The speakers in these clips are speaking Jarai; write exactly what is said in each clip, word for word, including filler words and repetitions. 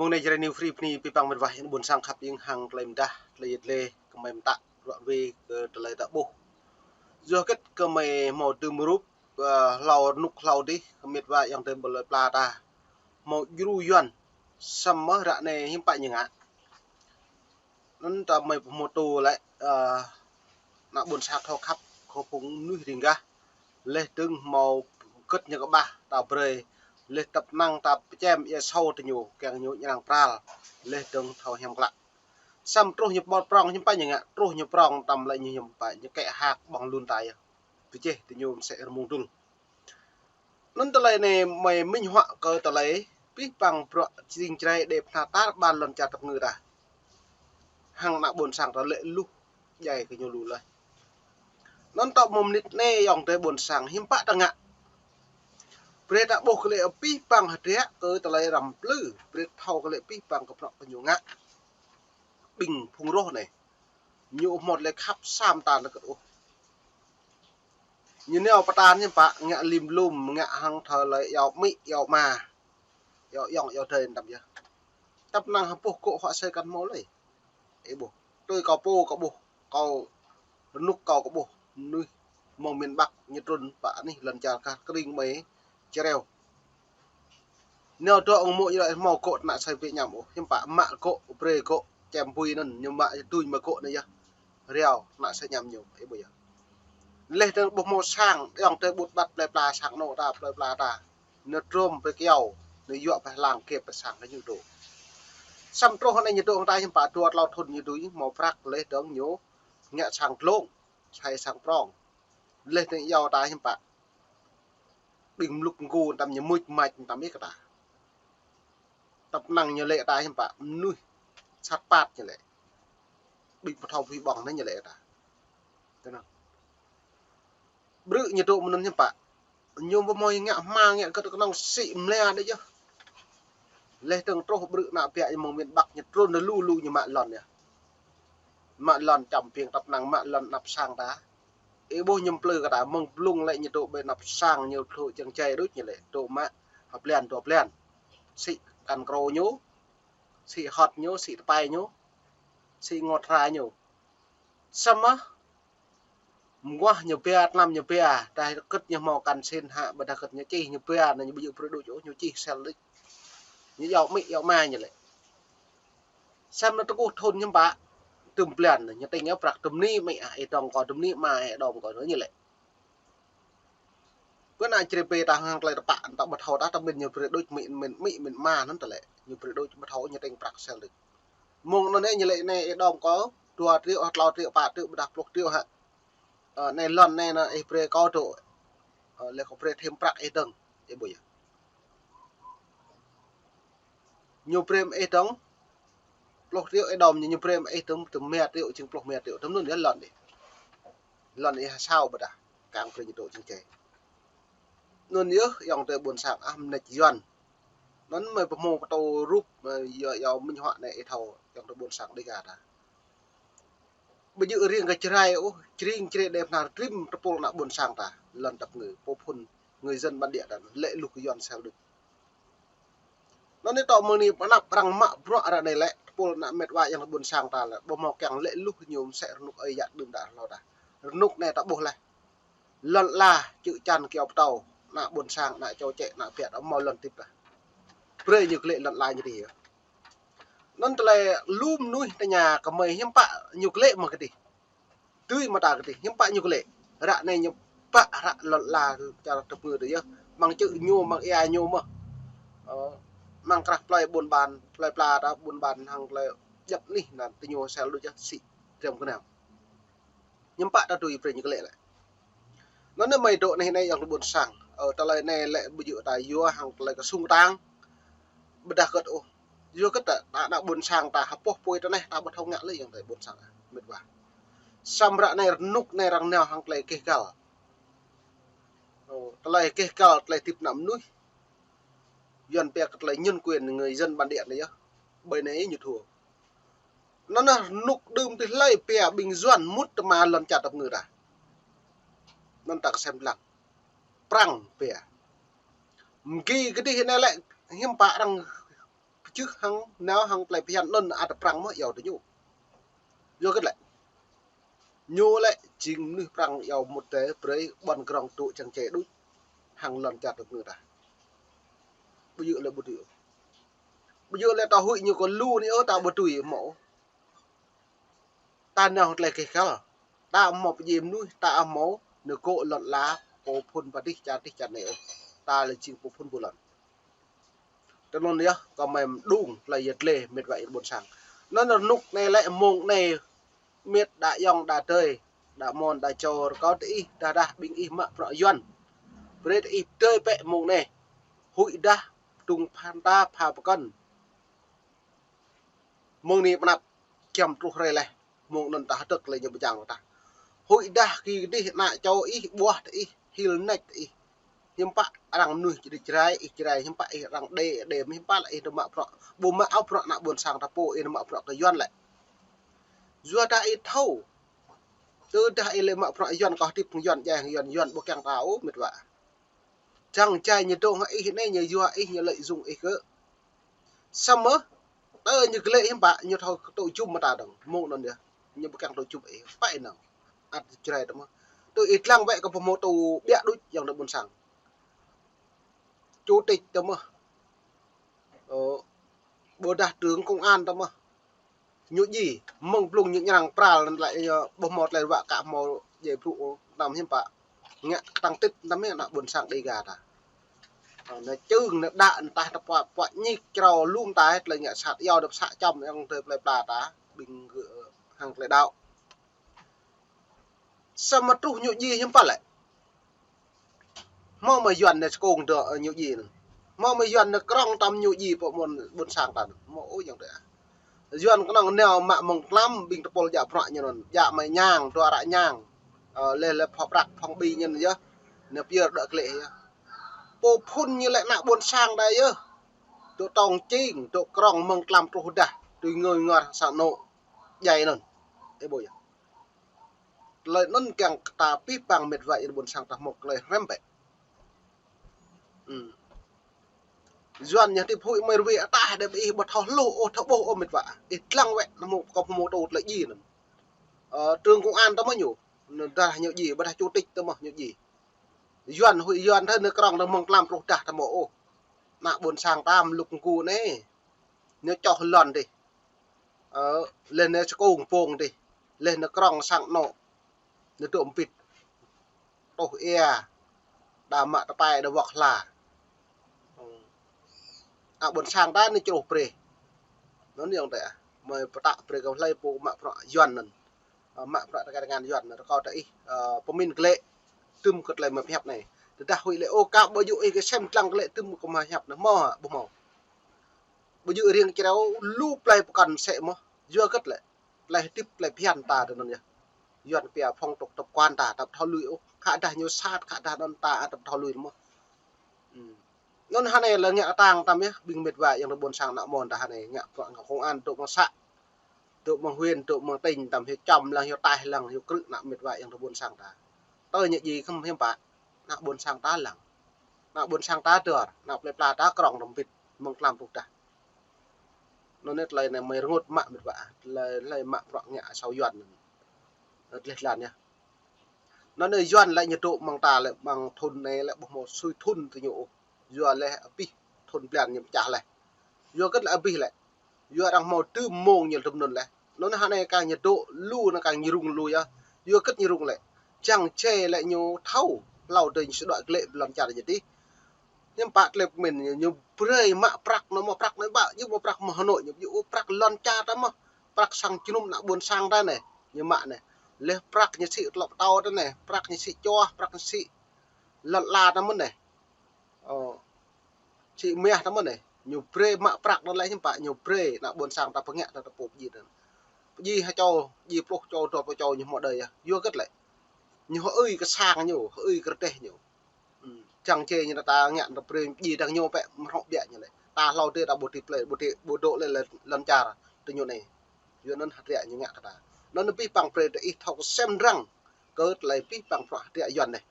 Mông anai Jrai New Free bơni abih bang mĕt wa ayŏng adơi ƀuôn sang khăp hiam hăng tơlơi mơdah, tơlơi yet lĕ kơmơi mơtă bruă wai kơ tơlơi ta ƀuh. Yua hơget kơmơi hmâo tơm rup, ơ, hlâo rơnŭk hlâo adih, mĕt wa ayŏng adơi ƀơi plơi pla ta hmâo djru Yuan, samơ̆ ră anai hiư̆m pă ñu ngă. Anŭn ta mơi pơhmutu lĕ, ơ, ană ƀuôn sang thâo khăp, kơ phung mơnuih riêng gah. Laih dơ̆ng hmâo hơget ñu kơƀah ta brơi, laih tăp năng ta pơčem ia sâu tơ ñu, kiăng ñu ñrang pral, laih dơ̆ng thâo hiam klă. Samơ̆ truh ñu ƀơ̆t prŏng hiư̆m pă ñu ngă, truh ñu prŏng tơm lĕ ñu hiư̆m pă, ñu kĕ hak ƀơ̆ng lun ta yơh. Pơjeh tơ ñu mơsĕ rơmung dŭl. Anŭn tơlơi anai mơi minh họa kơ tơlơi abih bang bruă jing Jrai đe pơtha tar ƀar lŏn čar tơpơngư ta. Hăng ană ƀuôn sang ta lĕ luh djai kơ ñu lu laih. Anŭn tŏ mơ̆ng mơnit anai ayŏng adơi ƀuôn sang hiư̆m pă ta ngă. Brơi ta ƀuh kơ lĕ abih bang hơdră kơ tơlơi răm plư, brơi thâo kơ lĕ abih bang kơ bruă kơ ñu ngă. Ƀing phung roh anai. Ñu ƀu hmâo tơlơi khăp sa mơta nao kơt ôh. Ñu nao pơtă hiư̆m pă ngă lim lum, ngă hăng tơlơi iâu amĭ, iâu ama, iâu ayŏng, iâu adơi tơm yơh. Tăp năng hơpŭ gŏ huă asơi kăn hmâo lơi. Ih ƀuh. Tui kâo pô, kâo ƀuh, kâo rơnŭk kâo, kâo ƀuh mơnuih mơ̆ng miền Bắc ñu trŭn pơ anih lŏn čar kah kring mơi Jrai. Nao dŏ ngă mơ̆ ñu lĕ hmâo gŏ ană asơi Việt Nam ôh, hiư̆m pă mă gŏ, brơi gŏ, čem bui anŭn, ñu mă duñ mă gŏ anai yơh. Riao ană asơi Việt Nam ñu, ih ƀuh yơh. Laih dơ̆ng ƀu hmâo sang, ayŏng adơi ƀut ƀat plơi pla sang anŏ ta, plơi pla ta. Ñu trôm pơ kyâo, ñu yuă pơ hlang kĕp pơ sang kơ ñu dŏ. Samơ̆ truh anai ñu dŏ hăng ta hiư̆m pă dua klâo thŭn ñu dưi hmâo prăk laih dơ̆ng ñu ngă sang dlông, sai sang prŏng. Laih dơ̆ng iâu ta hiư̆m pă. Ƀing mlŭk mgu tơm ñu mưč mač tơm ih kơ ta. Tăp năng ñu lĕ ta hiư̆m pă, mơnuih sat pat ñu lĕ. Ƀing pơthâo pơhui ƀơ̆ng anai ñu lĕ ta. Tơ anŭn. Brư̆ ñu dŏ mơ̆ng anŭn hiư̆m pă. Ñu ƀu hmâo ngă hma ngă kơt kơnơ̆ng sĭ mlĕ đôč yơh. Laih dơ̆ng truh brư̆ ană ƀiă ñu mơ̆ng miền Bắc ñu trŭn lu lu ñu mă lŏn yơh. Mă lŏn čăm piêng tăp năng mă lŏn anăp sang ta. Ih ƀuh ñu plư kơ ta mơ̆ng blung lĕ ñu dŏ ƀơi anăp sang ñu tlŭ čang čai đôč ñu lĕ dŏ mă ha blan dua blan. Sĭ kăn krô ñu, sĭ hŏt ñu, sĭ tơpai ñu, sĭ ngŏt hra ñu. Samơ̆ mơguah ñu bia, tlam ñu bia, ta hơget ñu hmâo kăn sĭn hă, ƀôdah hơget ñu čih ñu bia, anai ñu ƀu djơ̆ brơi đôč ôh, ñu čih sel đôč. Ñu iâu amĭ, iâu ama ñu lĕ. Samơ̆ anai tơkuh thŭn hiư̆m pă, tơm blan, ñu tĭng yơh prăk tơm ni amĭ ah, ih dŏng kâo tơm ni ama, ih dŏng kâo anai ñu lĕ. Pơ ană Jrai pơ ta hăng tơlơi tơpă, ta ƀu thâo ta, ta mĭn ñu brơi đôč mĭn, mĭn amĭ, mĭn ama anŭn tơlơi. Ñu brơi đôč ƀu thâo ñu tĭng prăk sel đôč. Mơ̆ng anŭn anai ñu lĕ anai ih dŏng kâo dua triệu, klâo triệu, pă triệu, ƀôdah pluh triệu hă. Ơ, anai lŏn anai nă ih brơi kâo dŏ. Ơ, laih kâo brơi thêm prăk ih dơ̆ng. Ih ƀuh yơh. Ñu brơi mă ih dơ̆ng pluh triệu ih dŏng ñu, ñu brơi mă ih dơ̆ng tơm rơma triệu, jing pluh rơma triệu. Tơm anŭn yơh lŏn ih. Lŏn ih ha sao ƀôdah. Kang brơi ñu dŏ jing čai. Anŭn yơh ayŏng adơi ƀuôn sang ah mơneč Yuan. Anŭn mơi pơhmu pơtô rup, mơi yua, yua minh họa anai ih thâo ayŏng adơi ƀuôn sang đôč gah ta. Ƀu djơ̆ riêng kơ Jrai ôh, jing Jrai đe pơhnar trim tơpul ană ƀuôn sang ta, lŏn tơpơngư, pô phŭn, người dân bản địa ta, lĕ luh kơ Yuan sel đôč. Anŭn anai tŏ mơ̆ng anai pơanăp arăng mă bruă ră anai lĕ, tơpul ană mĕt wa ayŏng adơi ƀuôn sang ta lĕ, ƀu hmâo kiăng lĕ luh ñu mơsĕ rơnŭk ơi yă đưm đă hlâo ta. Rơnŭk anai ta ƀuh laih. Lŏn ala, čư̆ čan kyâo pơtâo, ană ƀuôn sang, ană čô čĕ, ană ƀiă, ta ƀu hmâo lŏn hơdip ta. Brơi ñu kơ lĕ lŏn ala ñu adih yơh. Anŭn tơlơi lu mơnuih tơña kơ mơi hiư̆m pă ñu kơ lĕ mơ̆ kơ adih. Tui mơta kơ adih, hiư̆m pă ñu kơ lĕ. Ră anai ñu pă hră lŏn ala čar tơpơngư tơ yơh. Mơ̆ng čư̆ ñu, mơ̆ng ia ñu mơ̆. Ơ, mơ̆ng krah plơi ƀôn ƀan, plơi pla ta ƀôn ƀan hăng plơi djăp anih anŭn tơ ñu sel đôč yơh sĭ. Triăm kơnam. Hiư̆m pă ta tui brơi ñu kơ lĕ lĕ. Anŭn anai mơi dŏ anai anai ayŏng adơi ƀuôn sang. Ơ, tơlơi anai lĕ ƀu djơ̆ ta yua hăng tơlơi kơsŭng kơtang. Ƀôdah hơget ôh. Yua hơget ta, ta ană ƀuôn sang ta hơpŏh apui ta anai ta ƀu thâo ngă lơi ayŏng adơi ƀuôn sang ah, mĕt wa. Samơ̆ ră anai rơnŭk anai arăng nao hăng tơlơi keh găl. Ơ, tơlơi keh găl, tơlơi hơdip ană mơnuih. Yuan pia kơ tơlơi nhân quyền người dân bản địa anai yơh. Ƀơi anai ñu thua. Anŭn anai rơnŭk đưm tih hlơi pia ƀing Yuan mŭt tơma lŏn čar tơpơngư ta. Anŭn ta kơsem lăng. Prăng pia. Mơgi kơ adih anai lĕ hiư̆m pă arăng čih hăng, nao hăng tơlơi phiăn anŭn ăt Prăng mơ̆ iâu tơ ñu. Yua kơ lĕ. Ñu lĕ jing mơnuih Prăng iâu mŭt tơ brơi ƀôn krong tŭ čang čê đuč. Hăng lŏn čar tơ mơnuih ta. Ƀu djơ̆ lĕ ƀu tui. Ƀu djơ̆ lĕ ta huĭ ñu kơ lu anai ôh ta ƀu tui mơ̆. Ta nao tơlơi kơ kăl. Ta hmâo pơdjai mơnuih, ta hmâo nao kơ lŏn ala, pô phŭn pơdih čar tih čar anai ôh. Ta lĕ jing pô phŭn ƀu lŏn. Tơ anŭn yơh, kơ mơi mơđung tơlơi yơh tơlơi mĕt wa ih ƀôn sang. Anŭn rơnŭk anai lĕ mông anai mĕt đa yŏng đa tơi, đa mon đa čô rơkâo tơ ih, dah dah ƀing ih mă prăk Yuan. Brơi tơ ih tơi pĕ mông anai. Huĭ dah, tung phan ta pha pơkŏn. Mơ̆ng anai pơnăp kiăm truh hrơi leh, mông anŭn ta hơdơ̆k lĕ ñu pơčang ta. Huĭ dah kơ dih ană čô ih, ƀuah tơ ih, hil nač tơ ih. Hiư̆m pă arăng mơnuih čơđi Jrai, ih Jrai, hiư̆m pă ih arăng Êđê, Êđê, hiư̆m pă lĕ ih mă prăk, ƀu mă ôh prăk ană ƀôn sang ta pô, ih mă prăk kơ Yuan lĕ. Yua dah ih thâo. Tơdah ih lĕ mă prăk Yuan kơ hơdip Yuan, djai Yuan, Yuan ƀu kiăng ta ôh mĕt wa. Čang čai ñu dŏ hăng ih anai ñu yua ih ñu lợi dụng ih kơ. Samơ̆, tơ ñu glĕ hiư̆m pă, ñu thâo tŭ jum mơta dơ̆ng, mông anŭn yơh. Ñu ƀu kiăng tŭ jum ih, pă ih nao. Ăt Jrai tơ mơ̆. Tui ih lăng wĕ kơ pơhmô tŭ ƀiă đuč yŏng tơ ƀôn sang. Chủ tịch tơ mơ̆. Ơ, ƀôdah trưởng công an tơ mơ̆. Ñu djai, mơ̆ng blung ñu ñrăng pral anŭn lĕ, ơ, ƀu hmâo tơlơi wă kơ hmâo djai brŭ ôh, tơnăm hiư̆m pă. Ngă kơtang tĭt tơnăm ană ƀôn sang Đêga ta. Ơ, ană čưng, ană đă, ană tah ta pua, pua ñik črâo lŭm ta, tơlơi ngă sat iâu dŏ pơsă čăm yŏng tơ plơi pla ta, ƀing gơ̆ hăng tơlơi đaŏ. Samơ̆ truh ñu djai hiư̆m pă lĕ. Hmâo mơi Yuan anai skông dŏ, ơ, ñu djai anŭn. Hmâo mơi Yuan anai krŏng tơm ñu djai pơ ƀôn, ƀôn sang ta anŭn. Hmâo ôh yŏng tơ. Yuan kơnơ̆ng nao mă mơ̆ng tlam ƀing tơpul djă prăk ñu anŭn. Djă mơi ñang, dua ră ñang. Ơ, leh leh phŏ prăk, phŏng ƀi ñu anŭn yơh. Anai pơyơr dŏ klĕ yơh. Pô phŭn ñu lĕ ană ƀôn sang đa yơh. Dŏ tong čing, dŏ krŏng mơ̆ng tlam truh dah. Tui ngơi ngor sang anŏ. Djai anŭn. Ê ƀuh yơh. Tơlơi anŭn kiăng kơ ta pih pang mĕt wa ih ƀôn sang ta hmâo tơlơi hrăm bĕ. Ư. Yuan ñu hơdip huĭ mơi rơwe ataih đe ƀing ih ƀu thâo hluh ôh thâo ƀuh ôh mĕt wa. Ih lăng wĕ nao mơ̆ kơ pơhmô tŭ tơlơi djai anŭn. Ơ, trưởng công an tơ mơ̆ ñu. Anŭn dah ñu djai, ƀôdah chủ tịch tơ mơ̆ ñu djai. Yuan huĭ Yuan thâo nao krŏng tơ mơ̆ng tlam truh dah tơ mơ̆ ôh. Ană ƀôn sang ta mlŭk mgu anai. Ñu čoh lŏn dih. Ơ, leh anai skông pông dih, leh anai krŏng sang anŏ, anai dŏ mbĭt, tuh ia, đa mă tơpai, đa wŏk hla. Ơ, ană ƀôn sang ta anai čruh brơi. Anŭn yŏng tơ, mơi pơtă brơi kơ hlơi pô mă prăk Yuan anŭn. Ơ, mă prăk tơkai tơngan Yuan, rơkâo tơ ih, ơ, pơmĭn glĕ, tŭm kơ tơlơi mơi pơhiăp anai. Tơdah huĭ lĕ, ơ, kơ ƀu djơ̆ ih kơ sem lăng glĕ tŭm kơ mơi pơhiăp anai, hmâo hă, ƀu hmâo. Ƀu djơ̆ riêng črâo lu plơi pơkŏn sĕ mơ̆. Yua kơ lĕ, tơlơi hơdip tơlơi phiăn ta tơ anŭn yơh. Yuan pia phong tục tập quán ta, ta ƀu thâo lui ôh. Khă dah ñu sat, khă dah anŭn ta ăt ta ƀu thâo lui mơ̆. Ư. Anŭn hơnai lĕ ngă kơtang tơnăm yơh, ƀing mĕt wa yŏng tơ ƀôn sang ană mon ta hơnai, ngă prăk ngă công an dŏ mơ̆ng să. Dŏ mơ̆ng huyện, dŏ mơ̆ng tỉnh, tơnăm hyu čăm lăng, hyu taih lăng, hyu krư̆ ană mĕt wa yŏng tơ ƀôn sang ta. Tơ ñu djai khŏm hiư̆m pă, ană ƀôn sang ta lăng. Ană ƀôn sang ta dơr, ană plơi pla ta krŏng tơm bit, mơ̆ng tlam truh dah. Anŭn anai tơlơi anai mơi rơngot mă mĕt wa, tơlơi, tơlơi mă prăk ngă asâo Yuan anŭn. Tơlơi lan yơh. Anŭn anai Yuan lĕ ñu dŏ mơ̆ng ta lĕ, mơ̆ng thŭn anai lĕ ƀuh hmâo sui thŭn tơ ñu ôh. Yua leh abih thŭn blan ñu pơčah leh. Yua kơ lĕ abih lĕ. Yua arăng hmâo tơm mông ñu tơm anŭn leh. Anŭn hơnai kơ ñu dŏ lu, anŭn kơ ñu rŭng lu yơh. Yua kơ ñu rŭng lĕ. Čang čê lĕ ñu thâo. Hlâo dơ̆ng ñu sơđuaĭ glĕ lŏn čar ñu dih. Hiư̆m pă tơlơi pơmĭn ñu, ñu brơi mă prăk anŭn mơ̆ prăk anŭn ƀă, ñu mă prăk mơ̆ng Hà Nội ñu, ñu prăk lŏn čar ta mơ̆. Prăk sang jơnum ană ƀôn sang ta anai. Ñu mă anai. Leh prăk ñu sĭ tơlŏk pơtâo ta anai. Prăk ñu sĭ čoh, prăk ñu sĭ lŏn ala ta mơ̆n anai. Ơ, sĭ mah ta mơ̆n anai, ñu brơi mă prăk anŭn lĕ hiư̆m pă ñu brơi, ană ƀôn sang ta pơngă ta tơpŭ pơdjai anŭn. Pơdjai ha čô, pơdjai pluh čô, dua pluh čô ñu hmâo đơi yơh. Yua kơ lĕ. Ñu hơưi kơ sang ñu, hơưi kơ rơdêh ñu. Ư, čang čê ñu ta ngă ta brơi pơdjai dăng ñu pĕ mơ̆ hrŏ ƀiă ñu lĕ. Ta hlâo dih ta ƀu tĭp lĕ, ƀu tĭp, ƀu dŏ lĕ lŏn čar tơ ñu anai. Yua anŭn hơdră ñu ngă kơ ta. Anŭn abih păng brơi ta ih thâo kơ sem răng. Kơ tơlơi abih păng prăk hơdră Yuan anai.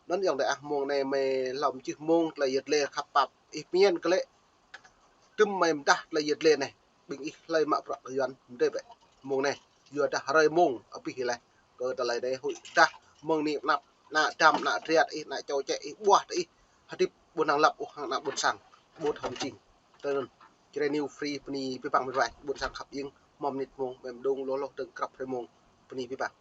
Anŭn yŏng tơ ah mông anai mơi hlâo mơčih mông tơlơi yơh tơlơi khăp pap ih pơñen kơ lĕ. Tơm mơi mơdah tơlơi yơh tơlơi anai. Ƀing ih hlơi mă bruă kơ Yuan mơdơi bĕ. Mông anai. Yua dah hrơi mông abih ih laih. Kơ tơlơi anai huĭ dah mơ̆ng anai anăp, ană dăm, ană triat ih, ană čô čĕ ih, ƀuah tơ ih hơdip ƀu năng lăp ôh hăng ană ƀôn sang, ƀu thâo mơjing. Tơ anŭn, Jrai News Free bơni abih bang mĕt wa ƀôn sang khăp ieng, mơ̆ng mơnit mông, mơ̆ng mơđung lôh lôh dơ̆ng krăp hrơi mông, bơni abih bang.